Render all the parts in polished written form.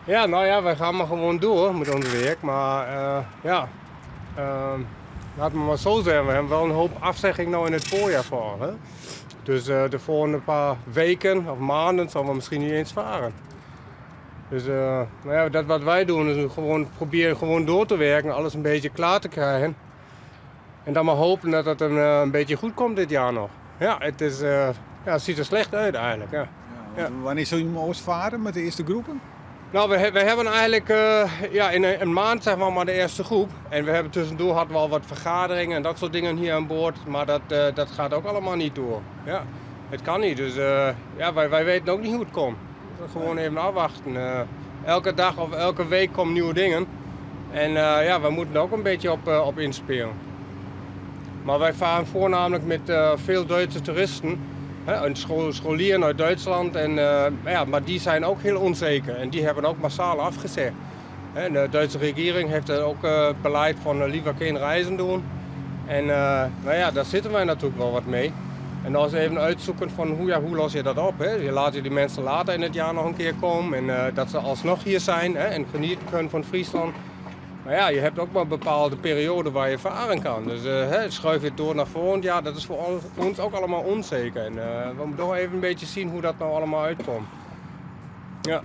Ja, nou ja, wij gaan maar gewoon door met ons werk. Maar ja, laten we maar zo zeggen, we hebben wel een hoop afzegging nou in het voorjaar voor. Hè? Dus de volgende paar weken of maanden zullen we misschien niet eens varen. Dus nou ja, dat wat wij doen is nu gewoon proberen gewoon door te werken, alles een beetje klaar te krijgen. En dan maar hopen dat het een beetje goed komt dit jaar nog. Ja, ja, het ziet er slecht uit eigenlijk. Ja. Ja, wanneer zul je hem varen met de eerste groepen? Nou, we hebben eigenlijk ja, in een maand zeg maar de eerste groep. En we hebben tussendoor hadden we al wat vergaderingen en dat soort dingen hier aan boord. Maar dat gaat ook allemaal niet door. Ja, het kan niet. Dus ja, wij weten ook niet hoe het komt. Dus gewoon even afwachten. Elke dag of elke week komen nieuwe dingen. En ja, we moeten er ook een beetje op inspelen. Maar wij varen voornamelijk met veel Duitse toeristen. Hè, en scholieren uit Duitsland. En, ja, maar die zijn ook heel onzeker en die hebben ook massaal afgezegd. Hè, en de Duitse regering heeft er ook beleid van liever geen reizen doen. En nou ja, daar zitten wij natuurlijk wel wat mee. En dan eens even uitzoeken van ja, hoe los je dat op. Hè? Je laat je die mensen later in het jaar nog een keer komen en dat ze alsnog hier zijn, hè, en genieten kunnen van Friesland. Maar ja, je hebt ook maar een bepaalde periode waar je varen kan. Dus hè, schuif je het door naar volgend jaar, dat is voor ons ook allemaal onzeker. En we moeten toch even een beetje zien hoe dat nou allemaal uitkomt. Ja.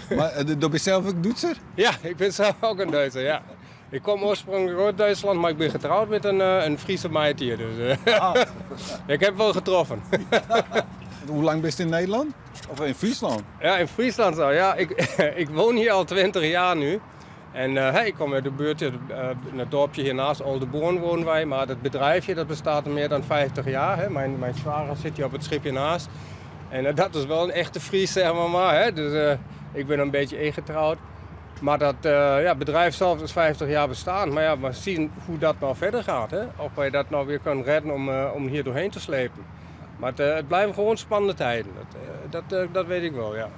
Ja. Maar du bist zelf ook Duitser? Ja, ik ben zelf ook een Duitser, ja. Ik kom oorspronkelijk uit Duitsland, maar ik ben getrouwd met een Friese meid hier. Dus ik heb wel getroffen. Hoe lang ben je in Nederland? Of in Friesland? Ja, in Friesland zo. Ja, ik woon hier al 20 jaar nu. En hey, ik kom uit de buurt, in het dorpje hiernaast, Oldeboorn wonen wij. Maar het bedrijfje dat bestaat al meer dan 50 jaar. Hè. Mijn zwager zit hier op het schipje naast. En dat is wel een echte Fries, zeg maar. Hè. Dus ik ben een beetje ingetrouwd. Maar dat ja, bedrijf zelf is 50 jaar bestaan. Maar ja, we zien hoe dat nou verder gaat. Hè. Of wij dat nou weer kunnen redden om hier doorheen te slepen. Maar het blijven gewoon spannende tijden. Dat weet ik wel, ja.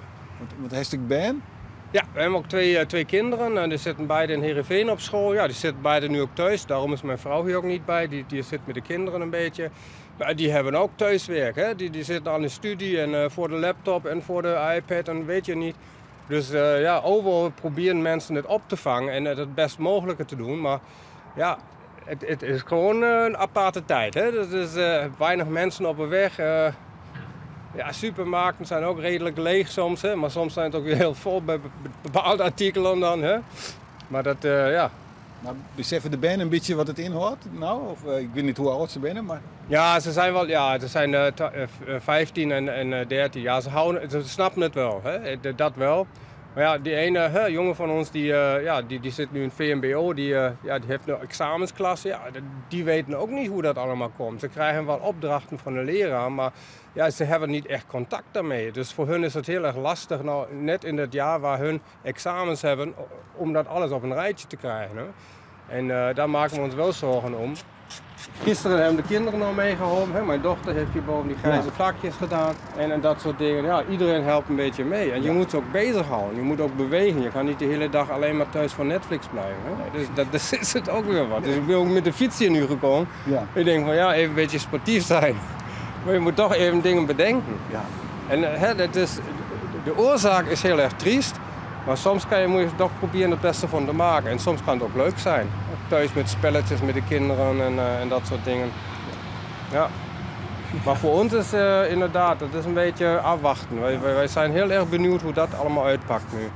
Wat heeft ik ben? Ja, we hebben ook twee kinderen en die zitten beide in Heerenveen op school. Ja, die zitten beide nu ook thuis. Daarom is mijn vrouw hier ook niet bij. Die zit met de kinderen een beetje. Maar die hebben ook thuiswerk. Hè? Die zitten al in studie en voor de laptop en voor de iPad en weet je niet. Dus ja, overal proberen mensen het op te vangen en het best mogelijke te doen. Maar ja, het is gewoon een aparte tijd. Hè? Dat is weinig mensen op de weg. Ja, supermarkten zijn ook redelijk leeg soms, hè? Maar soms zijn het ook weer heel vol bij bepaalde artikelen dan. Hè? Maar dat, ja. Maar beseffen de bern een beetje wat het inhoudt? Nou, of, ik weet niet hoe oud ze zijn, maar... Ja, ze zijn wel, ja, ze zijn 15 en 13. Ja, ze snappen het wel, hè? Dat wel. Maar ja, die ene, hè, jongen van ons, ja, die zit nu in VMBO, ja, die heeft nu examensklas. Ja, die weten ook niet hoe dat allemaal komt. Ze krijgen wel opdrachten van de leraar, maar ja, ze hebben niet echt contact daarmee. Dus voor hun is het heel erg lastig, nou, net in het jaar waar hun examens hebben, om dat alles op een rijtje te krijgen. Hè. En daar maken we ons wel zorgen om. Gisteren hebben de kinderen nog meegeholpen. Hè. Mijn dochter heeft hier boven die grijze vlakjes gedaan. En dat soort dingen. Ja, iedereen helpt een beetje mee. En je moet ze ook bezighouden. Je moet ook bewegen. Je kan niet de hele dag alleen maar thuis voor Netflix blijven. Hè. Dus dat is het ook weer wat. Dus ik ben ook met de fiets hier nu gekomen. Ik denk van ja, even een beetje sportief zijn. Maar je moet toch even dingen bedenken. En hè, de oorzaak is heel erg triest. Maar soms moet je toch proberen het beste van te maken. En soms kan het ook leuk zijn. Ook thuis met spelletjes met de kinderen en dat soort dingen. Ja. Maar voor ons is inderdaad, dat is een beetje afwachten. Wij zijn heel erg benieuwd hoe dat allemaal uitpakt nu.